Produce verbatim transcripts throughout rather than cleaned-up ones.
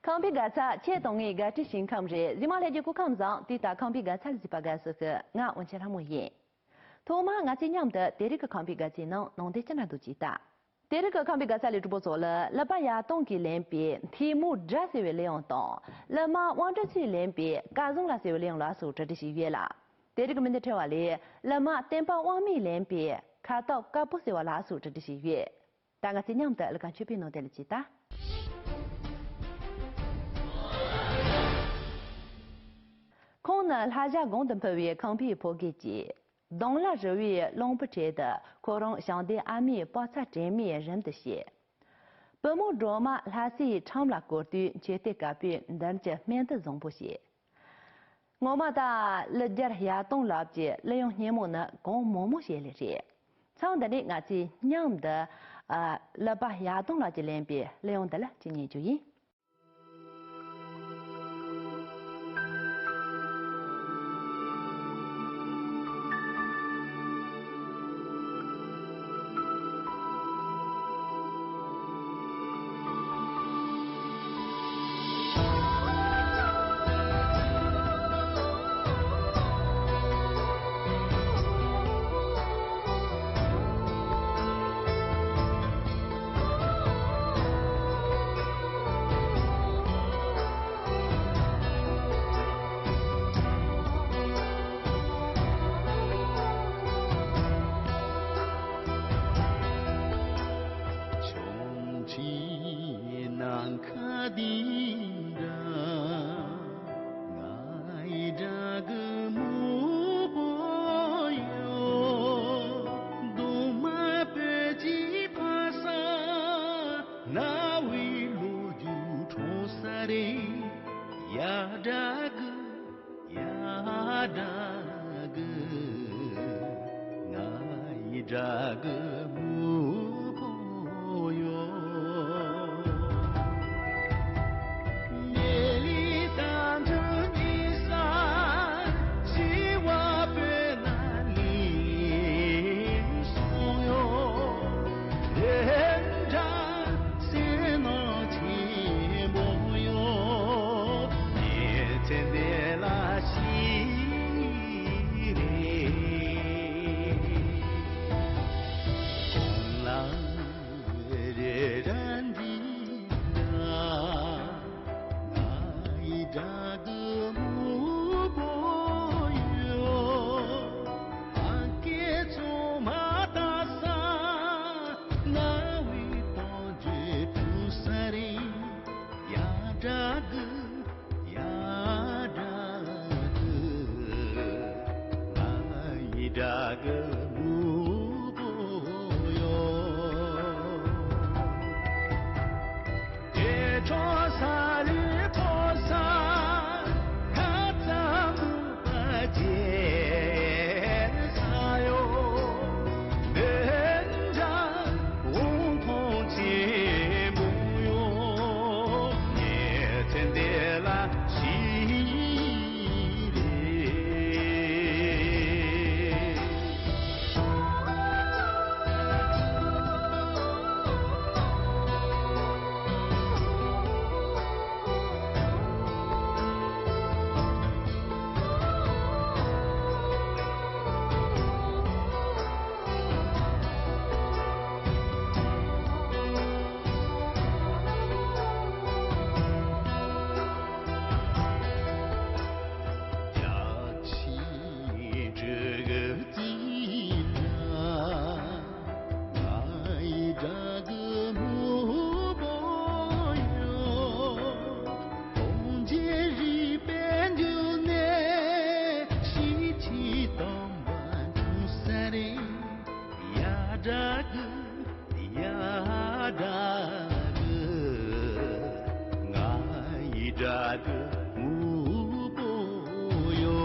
ཁང་པའི་དགའ་ཚལ་ཁྱེད་དང་ངའི་དགའ་སྤྲོའི་ཞིང་ཁམས་རེད། གཟིགས་མོ་ལྷན་རྒྱས་སྐུ་ཁམས་བཟང་། དུས་ལྟར་ཁང་པའི་དགའ་ཚལ་གཟིགས་པར་དགའ་བསུ་ཞུ། ང་དབང་ཆེན་ལྷ་མོ་ཡིན། ཐོག་མར་ང་ཚོས་མཉམ་དུ་དེ་རིང་གི་ཁང་པའི་དགའ་ཚལ་ནང་སྣང་བརྟན་ཅི་འདྲ་འདུག་ཅིག་ལྟ། དེ་རིང་གི་ཁང་པའི་དགའ་ཚལ་ལས་གྲོགས་པོ་ཚོ་ལ་གླུ་པ་གཡའ་སྟོན་གྱིས་ལེན་པའི་ཐལ་མོ་སྒྲ་ཟེར་བའི་གླུ་དབྱངས་དང་། གླུ་མ་དབང་འདུས་ཚེ་ལེན་པའི་སྐལ་བཟང་ལ་ཟེར་བའི་གླུ་དབྱངས་ལ་སོགས་གྲ་སྒྲིག་བྱས་ཡོད་ལ། དེ་རིང་གི་མི་སྣའི་ཕྲེང་བ་ལས་གླུ་མ་བསྟན་པ་དབང་མོས་ལེན་པའི་ཁ་དོག་དཀར་པོ་ཟེར་བ་ལ་སོགས་གྲ་སྒྲིག་བྱས་ཡོད། ད་ང་ཚོས་མཉམ་དུ་གླུ་ཁང་མཆོད་པའི་ནང་དེ་ལ་ཅིག་ལྟ། ཁོང་ནི་ལྷ་བྱ་གོང་དུ་འཕེལ་བའི་ཁང་པའི་ཕོ་རྒྱས་ཀྱིས། གདོང་ལ་རུ་བའི་རློན་བུ་སྤྲད་དུ། ཁོ་རང་ཞིང་སྡེའི་ཨ་མའི་པགས་ཚང་དྲན་མེད་རིམ་དུ་བྱེད། བུ་མོ་སྒྲོལ་མ་ལྷ་སའི་ཁྲོམ་ལ་བསྐོར་དུས། མཆོད་རྟེན་དཀར་པོའི་མདུན་གྱི་སྨན་དུ་བཟང་པོ་བྱེད། ངོ་མ་ད་གླུ་རྒྱལ་གཡའ་སྟོན་ལགས་ཀྱི་གླུ་དབྱངས་སྙན་མོ་ནི་གང་མང་མང་ཞིག་ལས་རེད། མཚམས་འདི་ནས་ང་ཚོས་མཉམ་དུ། ཨ། གླུ་པ་གཡའ་སྟོན་ལགས་ཀྱིས་ལེན་པའི་གླུ་དབྱངས་འདི་ལ་ཅིག་ཉན་རྒྱུ་ཡིན། ཆུང་ཆུང་ནམ་མཁའ་ལྡིང་འདྲ། ང་ཡི་སྒྲ་གི་མུ་པོ་ཡོ། གདོང་དམར་པོའི་ཕ་ས་ན་བའི་ལོ་རྒྱུས་འཁྲུངས་ས་རེད། ཡ་སྒྲ་གི་ཡ་སྒྲ་གི། ང་ཡི་སྒྲ་གི་མུ་པོ་ཡོ། ཉེ་ལི་དང་དུ་ཉི་ས་ཞི་བ་པོའི་ན་ལི་སོང་ཡོ། དེ་འདྲ་སེ་ནོ་ཆེན་པོ་ཡོ། ཉེ་ཚེ་འདི་ལ་ཤི་རེ། གོང་ལ་རེ་ར་འདི་ལ། ང་ཡི་སྒྲ་གི་མུ་པོ་ཡོ། ཨ་ཀེ་ཚོ་མ་ད་ས་ན་བའི་དོན་རྒྱུ་དུ་ས་རེད། ཡ་སྒྲ་གི་ཡ་སྒྲ་གི། ང་ཡི་སྒྲ་གི་མུ་པོ་ཡོ། ཇེ་ཆོ་ས་ལི་ཕོ་ས་ཁ་ཙ་མུ་པ་ཇེ་ས་ཡོ། འདི་འདྲ་འོང་ཐོང་ཆེན་པོ་ཡོ། ཉེ་ཚེ་འདི་ལ་ཤི་རེ། ཡ་སྒྲ་གི་ཡ་སྒྲ་གི། ང་ཡི་སྒྲ་གི་མུ་པོ་ཡོ།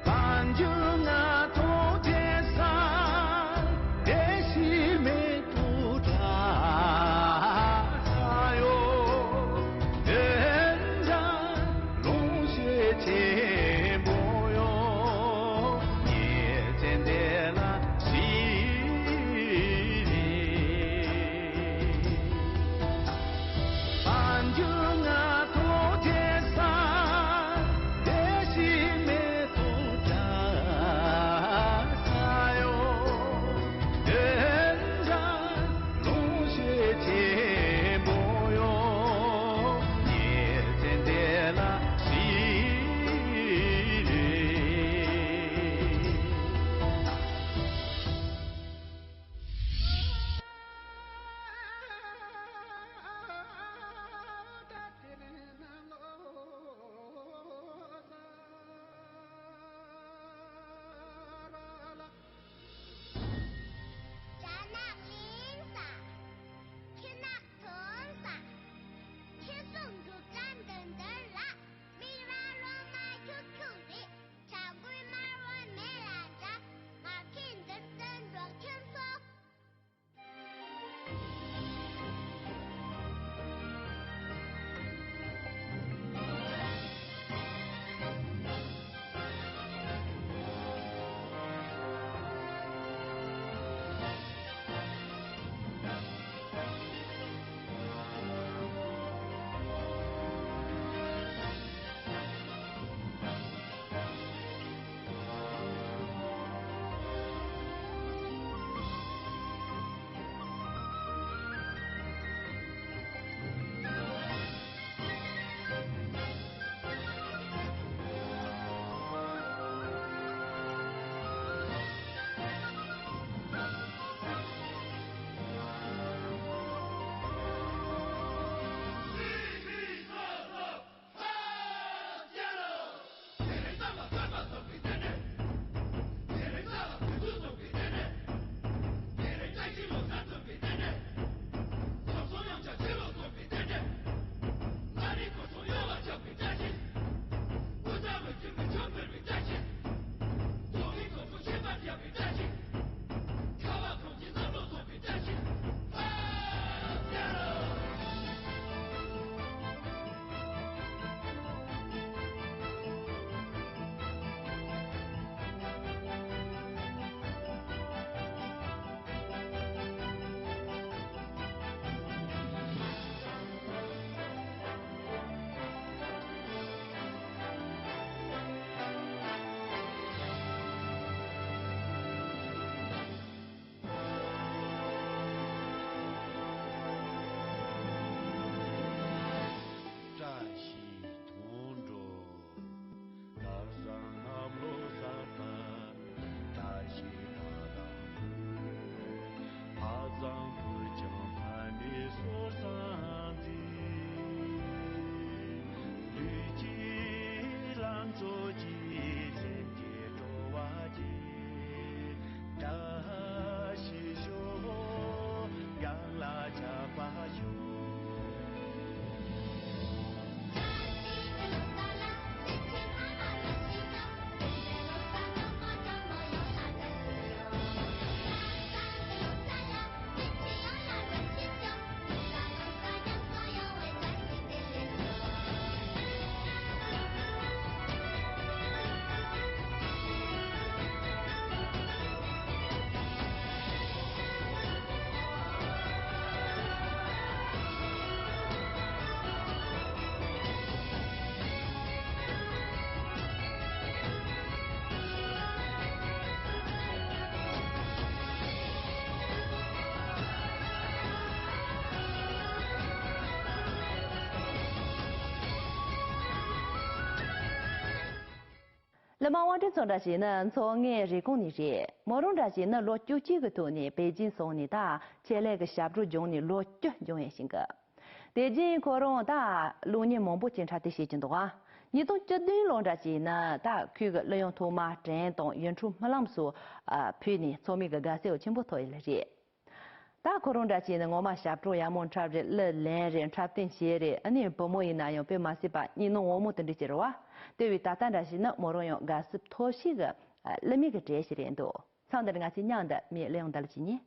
པང་ཇུ་ང་ཐོང་ཅེ་ས་དེ་ཤི་མེ་ཐུ་དྲ་ས་ཡོ། དེ་འདྲ་ལུང་ཤེས་ཆེན་པོ་ཡོ། ཉེ་ཚེ་འདི་ལ་ཤི་རེ། ལི་མང་དབང་ཁྲིད་མཚོ་འདྲ་བྱས་ན་མཚོ་སྔོན་རེབ་གོང་ནས་རེད། མོ་རང་འདྲ་བྱས་ན་ལོ་བཅུ་གཅིག་གི་ཐོག་ནས་པེ་ཅིན་སོང་ནས་ད་ཆེད་ལས་ཀྱི་ཞབས་བྲོ་སྦྱངས་ནས་ལོ་བཅུ་སྦྱངས་ཡོད་ཤིང་གི། དེ་རྗེས་ཁོ་རང་ད་གློག་བརྙན་མང་པོ་ཅིག་འཁྲབ་སྟོན་བྱེད་ཀྱི་འདུག་ཨ། ཉིས་སྟོང་བཅུ་བདུན་ལོ་འདྲ་བྱས་ན་ད་ཁོས་ཀྱི་གླུ་དབྱངས་ཐོག་མ་དྲན་དང་ཡུལ་འཕྲོག་རྨི་ལམ་སོགས་ཕུལ་ནས་ཚང་མས་ཀྱི་དགའ་བསུ་ཆེན་པོ་ཐོབ་ཡོད་ལ་རེད། ད་ཁོ་རང་འདྲ་བྱས་ན་ངོ་མ་ཞབས་བྲོ་ཡག་མོ་འཁྲབ་རེད། གླུ་ལེན་རེད། འཁྲབ་སྟོན་བྱས་རེད། ཨ་ནི་བུ་མོ་ཡིན་ན་ཡང་དཔེ་མ་སྲིད་པ་གཉིས་སྣང་དབང་མོ་དེ་འདྲ་ཅིག་རེད་བ། དེ་བས་ད་ལྟ་འདྲ་བྱས་ན་མོ་རང་ཡང་དགའ་བསུ་ཐོབ་ཤེས་ཀྱི་གླུ་མེད་ཀྱི་གྲས་ཤིག་རེད་འདུག་མཚམས་འདིར་ང་ཚོས་མཉམ་དུ་མོའི་གླུ་དབྱངས་འདི་ལ་བྱེད་ཉན།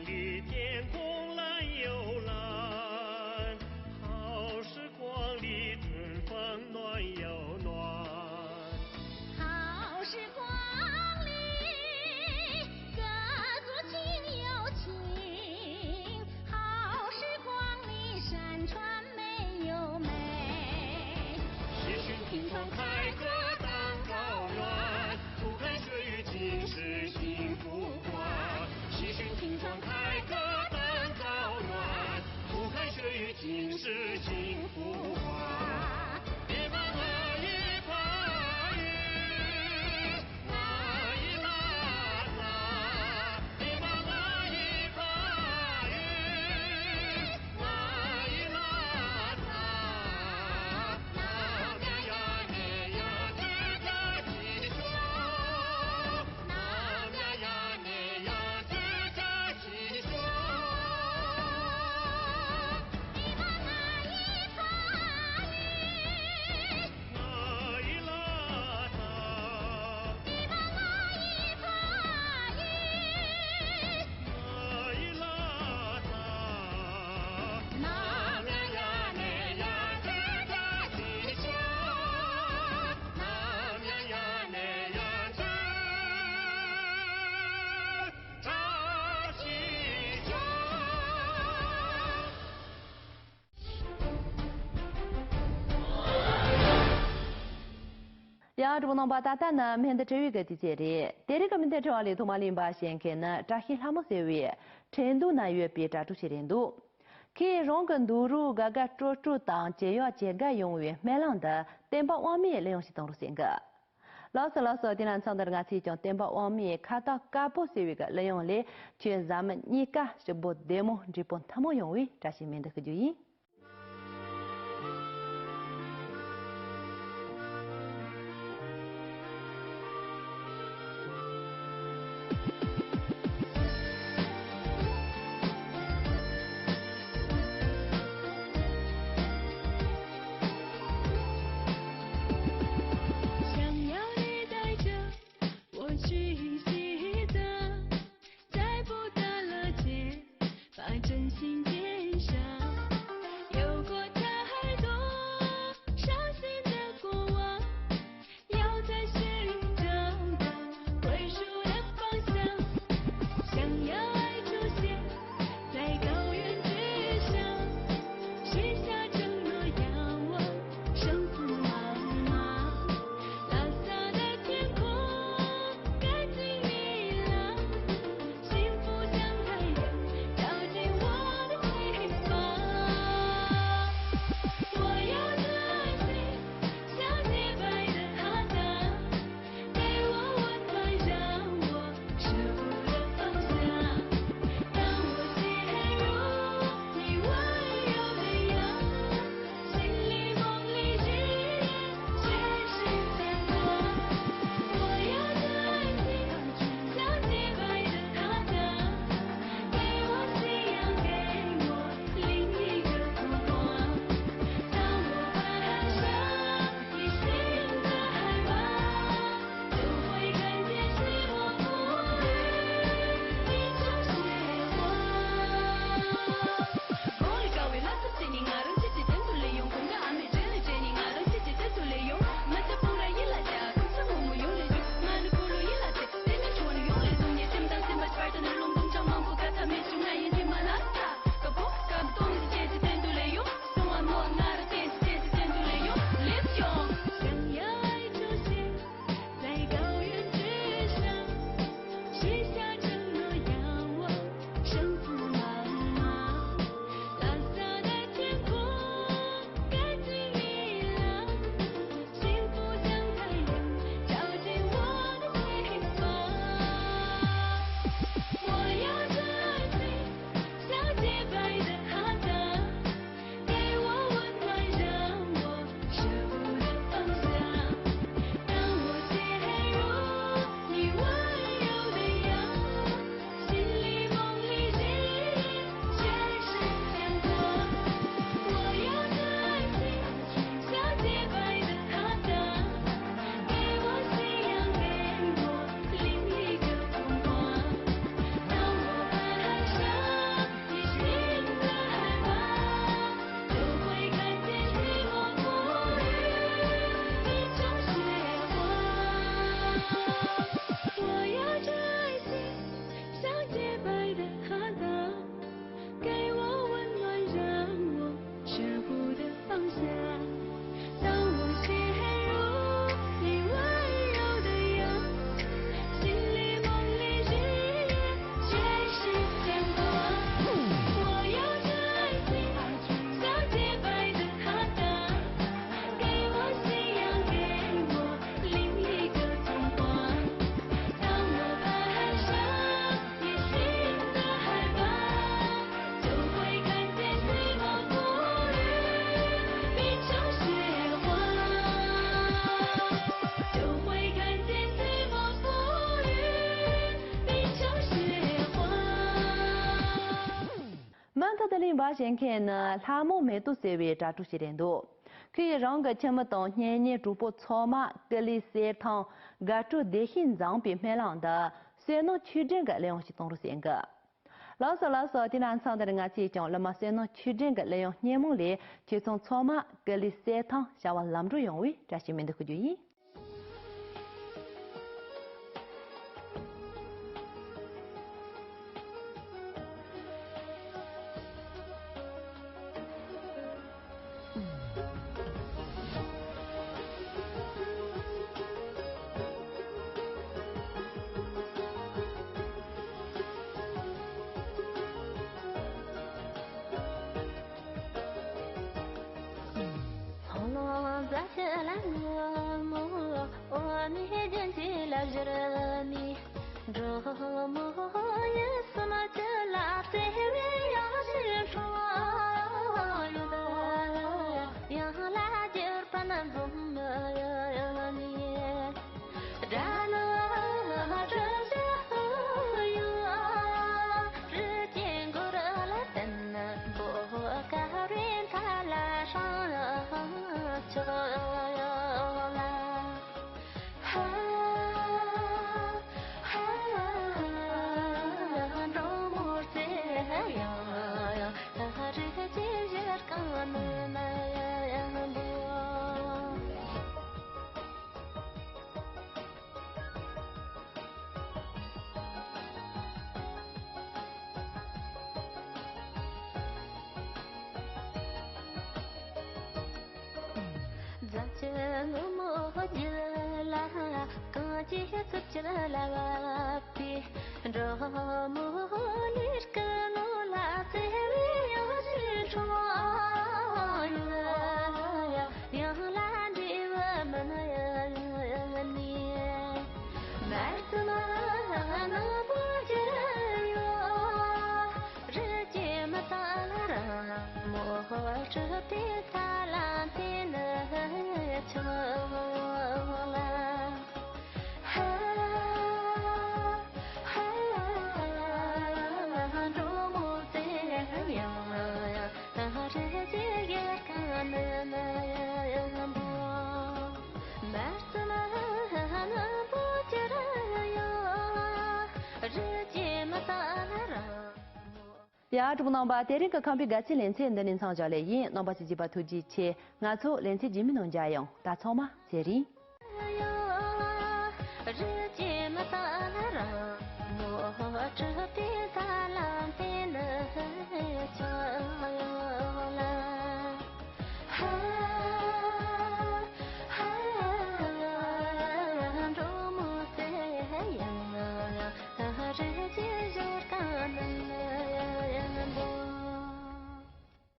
里天空蓝又蓝，好时光里春风暖又暖。好时光里，各族亲又亲，好时光里，山川美又美。 青春青春开个大高原，不看雪雨尽是幸福花。青春青春开个大高原，不看雪雨尽是幸福花。ཡང་གྲུབ་རྣམ་པ། ད་ལྟ་ནི་སྨན་དང་འབྲེལ་བའི་གི་དུས་ཚོད་རེད། དེ་རིང་གི་སྨན་དང་འབྲེལ་བ་ལས་ཐོག་མར་གླེང་བ་བྱེད་མཁན་ནི་བཀྲ་ཤིས་ལྷ་མོ་ཟེར་བའི་ཁྲེང་ཏུའུ་ན་ཡོད་པའི་དྲ་གྲོགས་ཤིག་རེད་འདུག་ཁོས་རང་གི་འདུག་རོགས་དགའ་དགའ་སྤྲོ་སྤྲོ་དང་ཇེ་ཡག་ཇེ་དགའ་ཡོང་བའི་སྨོན་ལམ་འདི་བསྟན་པ་དབང་མོའི་གླུ་དབྱངས་ཤིག་གཏོང་རོགས་ཟེར་གི། ལགས་སོ་ལགས་སོ། དེ་ན་མཚམས་འདིར་ང་ཚོས་ཀྱང་བསྟན་པ་དབང་མོའི་ཁ་བཏགས་དཀར་པོ་ཟེར་བའི་གི་གླུ་དབྱངས་ལས་ཁྱོད་བཟའ་མི་གཉིས་ཀ་སྐྱིད་པོ་བདེ་མོ་འབྲས་བུ་མཐུན་མོ་ཡོང་བའི་བཀྲ་ཤིས་སྨོན་འདུན་ཞུ་རྒྱུ་ཡིན། འབའ་བྱེད་མཁན་ནི་ལྷ་མོ་མེ་ཏོག་ཟེར་བའི་དྲ་གྲོགས་ཤིག་རེད་འདུག་ཁོ་ཡིས་རང་གི་ཁྱིམ་མི་དང་གཉེན་ཉེ་གྲོགས་པོ་ཚང་མ་ཀུ་ལུ་གསེར་ཐང་དགའ་སྤྲོའི་བདེ་སྐྱིད་འཛོམས་པའི་སྨོན་ལམ་དུ་བསོད་ནམས་ཆོས་སྒྲོན་གྱི་གླུ་དབྱངས་ཤིག་གཏོང་རོགས་ཟེར་གི། ལགས་སོ་ལགས་སོ། དེ་ན་མཚམས་འདིར་ང་ཚོས་ཀྱང་གླུ་མ་བསོད་ནམས་ཆོས་སྒྲོན་གྱི་གླུ་དབྱངས་སྙན་མོ་ལས་ཁྱེད་ཚང་ཚང་མ་ཀུ་ལུ་གསེར་ཐང་བྱ་བ་ལམ་འགྲོ་ཡོང་བའི་བཀྲ་ཤིས་སྨོན་འདུན་ཞུ་རྒྱུ་ཡིན། འགྲོ་མོ་ཡིད་སེམས་ཀྱི་ལ་བརྩེ་བའི་ཡང་ཞིག་འཁྲུངས་ཡོད། ཡང་ལ་བསྒྱུར་པ་ན་འཛོམས་ནས། དགྲ་ནི་གྲོལ་བྱེད་ཡོད། རི་སྐྱེས་མགོ་ར་ལ་བརྟེན་ན་མགོ་དཀར་བའི་མཐའ་ལ་སྲུང་ཆོག་ལ། རྫ་ཆུ་སྔོན་མོ་རྒྱུད་ལ་གངས་ཀྱི་རྩིབས་བཅིར་ལ་བབས་པའི་འབྲོག་མོ་ལས་སྐུ་ནོ་ལ་བརྩེ་བའི་ཡང་ཞིག་འཁྲུངས་ཡོད། ཡང་ལ་འབྲས་བུ་སྨིན་ནས། མར་རྩི་མ་ནག་པོ་གྱུར་ཡོད། རི་སྐྱེས་མི་དག་ལ་རང་མོ་གྲུབ་པའི་ས་ལ་འཐེན་ནས་ཆོག་ལ། ཧ་ཧ་འབྲོག་མོ་བཙལ་ཡང་རི་སྐྱེས་ཡལ་ག་ནི་ནི་ཡང་འབོ། མར་རྩི་མ་ནག་པོ་གྱུར་ཡོད། རི་སྐྱེས་མི་དག་ལ་རང་མོ། ཡ། གྲོགས་པོ་རྣམ་པ། དེ་རིང་གི་ཁམས་པའི་དགའ་སྤྲོའི་ལེ་ཚན་འདི་ནས་མཚམས་འཇོག་ལེ་ཡིན། རྣམ་པ་ཚོས་གཟིགས་པ་ཐུགས་རྗེ་ཆེ། ང་ཚོ་ལེ་ཚན་རྗེས་མའི་ནང་མཇལ་ཡོང་། ད་ཚང་མ་ཚེ་རིང་།